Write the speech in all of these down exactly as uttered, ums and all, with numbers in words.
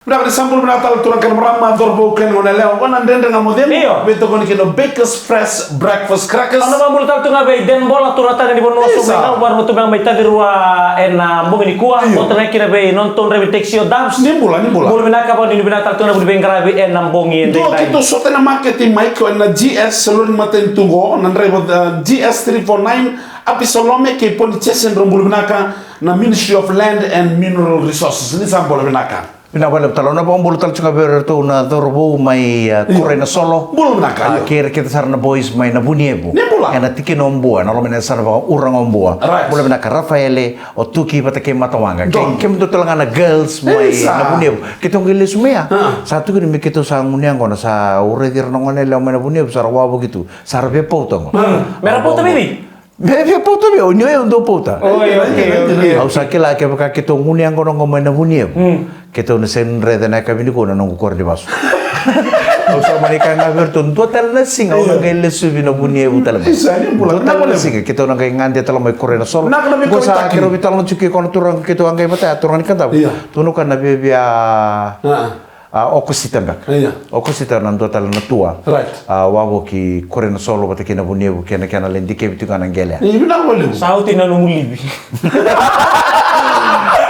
Vinaka, ni sa bula vinaka tale turaga kei na marama, cauravou kei na goneyalewa. Qo na Dredre Ga Mo Cegu. Io. Veitokoni kina o Baker's Fresh Breakfast Crackers. Au na vakabula tale tu ga vei Debora, turaga tani Vanua Sobu. Isa. Ga vua na tu ga mai Tacirua ena bogi nikua. Io. Vota ga kina vei nodatou draiva ni taxi o Dubs. Ni bula, ni bula. Bula vinaka, vakanuinui vinaka tale tu ga na vuli veiqaravi ena bogi edaidai. Dua keitou sota ena maketi mai ko ena G S, lori matanitu qo, na draiva, uh, G S three four nine, Apisalome kei Poni Jason, drau bula vinaka, na Ministry of Land and Mineral Resources. Ni sa bula vinaka. Vinaka vakalevu tale, au na vakabula tale tu ga vei iratou na cauravou mai, uh, Io. Koroinasolo. Bula vinaka, uh, io. Kei ira kece sara na boys mai Navunievu. Ni bula. Ena tikina o Bua, ena loma ni yasana vakaUraga o Bua. Right. Bula vinaka Rafaele, o Tuki vata kei Matawaqa. Don. Kei kemudou tale ga na girls mai Isa. Navunievu. Keitou qai lesu mai ya. Ah. Sa tukuni me keitou sa gunu yaqona, sa raici ira na goneyalewa mai Navunievu, sa ra wavoki tu. Sa ra via pauta qo. Ah. Me ra pauta vei? Me via pauta vei au, ni o yau dau pauta. Oi, okay, okay. Au sa kila kevaka keitou gunu yaqona qo mai Navunievu. Mm. Keitou na sega ni raica ena yakavi nikua na noqu koro ni vasu. Au sa mani kaya ga vei iratou, dua tale na siga au na qai lesuvi Navunievu tale mai. Isa, ni bula. Dua tale na siga keitou na qai gade tale mai Koroinasolo. Vinaka na veikauaitaki. Qo sa keirau veitalanoa tiko kei koya na turaga keitou a qai vata ya, turaga ni Kadavu. Io. Tukuna o koya na viavia, ah, a, Okosita beka. Io. Okosita na dua tale na tua. Right. A, wavoki Koroinasolo vata kei Navunievu, kei na kena lai dikevi tiko ga na qele. Io, vinaka vakalevu. Sa oti na nomu livi.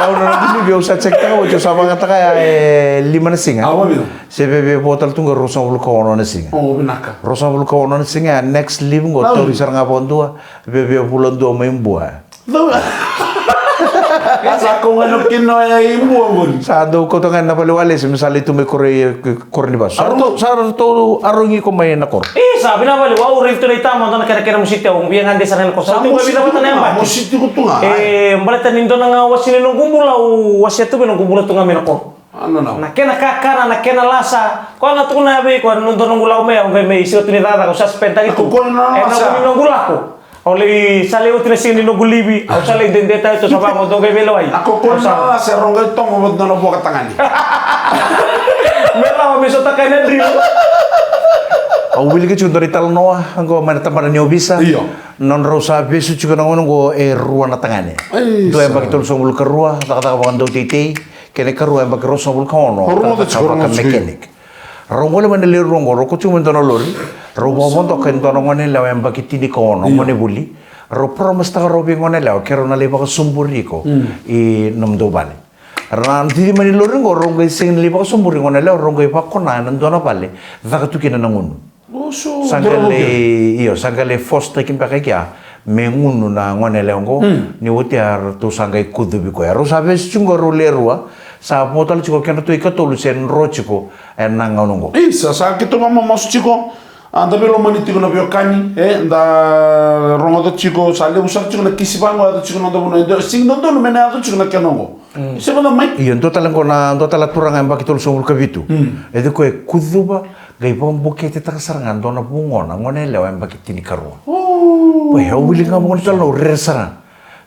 Au na noqu livi, au sa check taka oti, au sa vakayagataka ya e lima na siga. Au vavila. Se viavia vo tale tu ga ruasagavulu ka ono na siga. O, vinaka. Ruasagavulu ka ono na siga, ya next livi qo, tauri sara ga vakadua, viavia vula dua mai Bua. Sa kau ga na kina ya i Bua qori. Sa dau kauta ga na vale walesi me sa lai tu mai koro, koro ni vasu. Sa ratou, sa ratou arogi iko mai na koro. Isa, vinaka vakalevu, au raici tu na itama, dua na kena, kena mositi au, via gade sara na koro. Sa ratou via vata na yabaki. Mositi ko tu ga. E, baleta ni dua na ga wase ni noqu bula, au wasea tu vei noqu bula tu ga mai na koro. Na kena kakana, na kena lasa. Koya ga tukuna vei koya, na dua noqu lako mai, au qai mai siga tu ni cakacaka, au sa spend taki tu. E na noqu lako. Au lai, sa lai oti na siga ni noqu livi, au sa lai dede tale tu, sa vaqo, dou qai veilewai. Na kokona na lasa, rau qai tomo vata na vuaka tagane. Me rawa me sotaka na drill. Au wilika tiko dua na italanoa qo mai na tabana ni ovisa. Io. Nodrau sa vesu tiko na gauna qo e rua na tagane. Dua e yabaki tolusagavulu ka rua, cakacaka vakadauteitei. Kena ikarua e yabaki ruasagavulu ka ono, cakacaka vaka mechanic. Rau gole mai na lewe rua oqo, rau kauta tiko mai dua na lori. Rau vakavodoka e dua na goneyalewa e yabaki tinikaono, gonevuli. Rau promise-taka rau vei goneyalewa, keirau na lai vakasoburi iko i nomudou vale. Ra na cici mai ni lori oqo, rau qai sega ni lai vakasoburi goneyalewa, rau qai vakona ena dua na vale caka tu kina na gunu. Sa qai lai, io, sa qai lai force-taki beka i kea me gunu na goneyalewa oqo. Ni oti ya ratou sa qai kucuvi koya. Rau sa vesu tiko oqo rau lewe rua, sa vo tale tiko kedratou ikatolu se dro tiko ena gauna oqo. Isa, sa keitou mamamasu tiko, a, da veilomani tiko na veiwekani, e, da rogoca tiko, sa levu sara tiko na kisi vaqo, yaco tiko na noda vanua, e sega ni dodonu me na yaco tiko na kena oqo. Se vada mai. Io, dua tale oqo na, dua tale na turaga yabaki tolusagavulu ka vitu. E tiko e kucuva, qai vakabuketetaka sara ga dua na vugona goneyalewa yabaki tinikarua. Oi, au wilika ga vugona tale, au rere sara ga.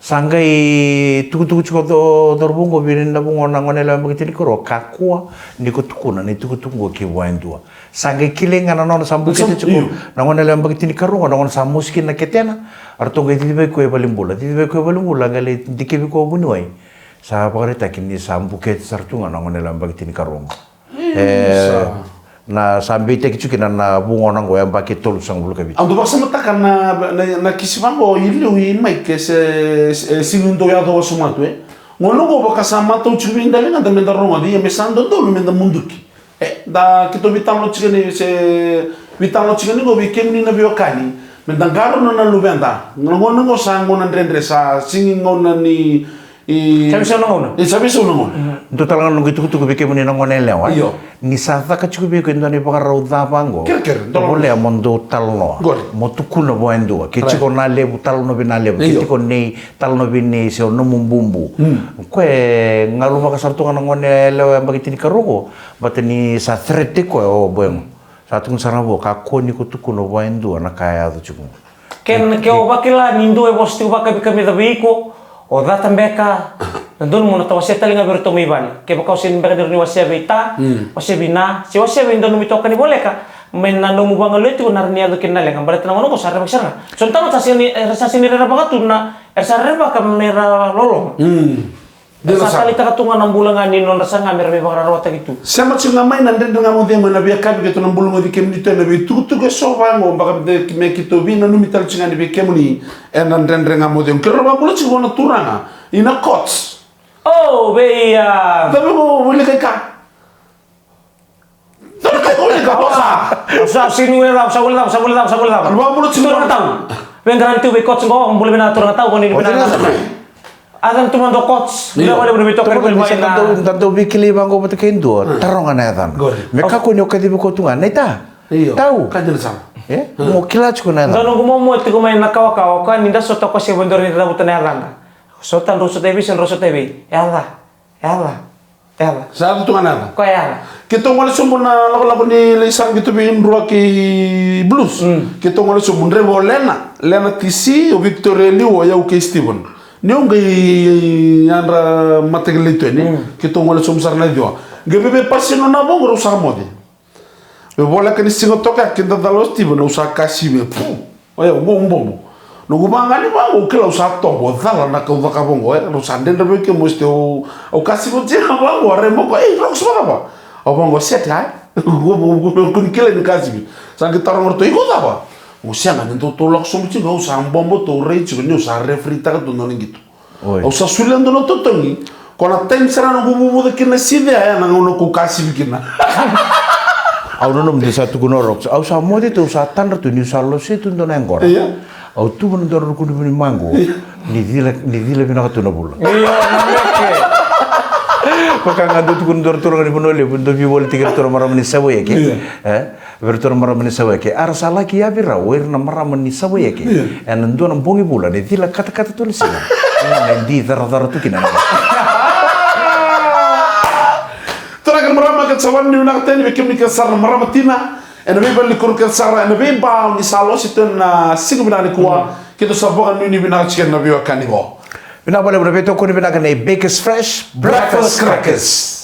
Sa qai tukutuku tiko o cauravou oqo vei na vugona goneyalewa yabaki tinikarua, kakua ni ko tukuna na itukutuku oqo ki vua e dua. Sa qai kilai ga na nona sa bukete tiko na goneyalewa yabaki tinikarua oqo, na gauna sa mosi kina na ketena, a ratou qai cicivaki koya i valenibula. Cicivaki koya i valenibula, qai lai dikevi koya vuniwai. Sa vakaraitaki ni sa bukete sara tu ga na goneyalewa yabaki tinikarua oqo. E, na sa beitaki tiko kina na vugona oqo yabaki tolusagavulu ka vitu. Au dau vakasamataka na, na, na kisi vaqo i liu i Mike, se, se, e sega ni dau yaco wasoma tu, e. Gauna oqo vaka sa matau tiko vei da, leqa da me da rogoca, ia me sa dodonu me da muduki. E, da keitou veitalanoa tiko ni, se veitalanoa tiko ni qo vei kemuni na veiwekani, me da qarauna na luveda. Na gauna oqo sa gauna dredre, sa sega ni gauna ni I sa veisau na gauna. I sa veisau na gauna. Dua tale ga na noqu itukutuku vei kemuni na goneyalewa. Io. Ni sa caka tiko vei iko e dua na ivakarau ca vaqo. Kerekere, dou volea mo dou talanoa. Qori. Mo tukuna vua e dua. Ke tiko o Nalevu, talanoa vei Nalevu. Io. Ke tiko o Nei, talanoa vei Nei, se o nomu bubu. Koya e galu vaka sara tu ga na goneyalewa yabaki tinikarua qo. Baleta ni sa threat-taki koya o Boemo. Sa tukuna sara ga vua, kakua ni ko tukuna vua e dua na ka e yaco tiko. Ke, ke o vakila ni dua e vosa tiko vakakamikamica vei iko, o cata beka, na dodonu mo na tawasea tale ga vei iratou mai vale. Kevaka o sega beka ni rawa ni wasea vei ta, wasea vei na, se wasea vei dua nomu itokani voleka, mai na nomu vagalewa tiko na rawa ni yaco kina na leqa. Baleta na gauna oqo sa rerevaki sara ga. So na tamata sa sega ni, era sa sega ni rerevaka tu na, era sa rerevaka me ra loloma. Dina sa sara. Taleitaka tu ga na bula ga ni nodra saga me ra veivakararawataki tu. Sema tiko ga mai na Dredre Ga Mo Cegu ena veiyakavi keitou na bulugoci kemuni tu ena veitukutuku eso vaqo, baka me keitou veinanumi tale tiko ga yani vei kemuni ena Dredre Ga Mo Cegu. Keirau vakabula tiko vua na turaga ina courts. O, vei, a, cava ko wilika i ka? Turaga tau, vuli ka, o sa. Sa sini vuli cava, sa vuli cava, sa vuli cava, sa vuli cava. Vakamuria tiko. Turaga tau. Veiqaravi tu vei courts qo, bula vinaka turaga tau, ko ni vinaka. A cava tu mada o courts. Io. Vinaka vakalevu na veitokoni. Turaga tau, da dau veikilai vaqo vata kei dua. Taroga na yacana. Me kakua ni o kacivi koya tu ga. Naita. Io. Tau. Ka dina sara. E? Mo kila tiko na yacana. Da noqu momo tiko mai na kawakawa, o koya ni da sota, o koya se vakadua ni cavuta na yacada. Sota, drau sota evei, se drau sota evei. Yaca. Yaca. Yaca. Sa yaco tu ga na yaca. Ko yaca. Keitou gole sobu na lakolako ni lai sara keitou vei Drua kei Blues. Mm. Keitou gole sobu, drevu o Lena, Lena T C, o Victoria Liu, o yau kei Steven. Niu qai yadra mataqali tu yani. Mm. Keitou gole sobu sara na ciwa. Qai veve pasi na nona voqo, rau sa moce. Me voleka ni siga toka ya, keda cala o Steven, au sa kasivi, pu. Oya, au bobo. Noqu vaqa ni vaqo, au kila au sa tobo, cala na kau cakava oqo, e, rau sa dredre vei kemuni, au, au kasivi oti ga vaqo, a rai mai o koya, ei, rau sa cava? Au vaqo, set, ai. Au kua ni kila ni kasivi. Sa qai taroga ratou, iko cava? Au sega, ni dou tou lako sobu tiko, au sa bobo, tou rai tiko, niu sa referee taka tu na nona qito. Oi. Au sa solia dua na totogi. Ko na taimi sara noqu vuvuca kina na sici ya, ya na gauna ko kasivi kina. Au nanuma ni sa tukuna o Rox. Au sa moce tu, au sa tadra tu, niu sa lose tu dua na yaqona. Io. Au tuva na dua na ruku ni vunimaqo. Io. Ni cila, ni cila vinaka tu na vula. Io, na meke. Vaka ga dau tukuna dua na turaga ni Vanua Levu, dau veivoliti kei ratou na marama ni Savaieke. Io. E? Vei ratou na marama ni Savaieke. A ra sa laki yavi rau o ira na marama ni Savaieke. Io. Ena dua na bogi vula, ni cila katakata tu na siga. Ena di caracara tu kina. Turaga kei na marama, keda sa vakanuinui vinaka tale yani vei kemuni kece sara na marama tina. Ena veivale ni koro kece sara, ena veiba ni sa lose tu ena siga vinaka nikua. Mm. Keitou sa vakanuinui vinaka tiko ena veiwekani qo. Vinaka vakalevu na veitokoni vinaka nei Bakers Fresh Breakfast Crackers.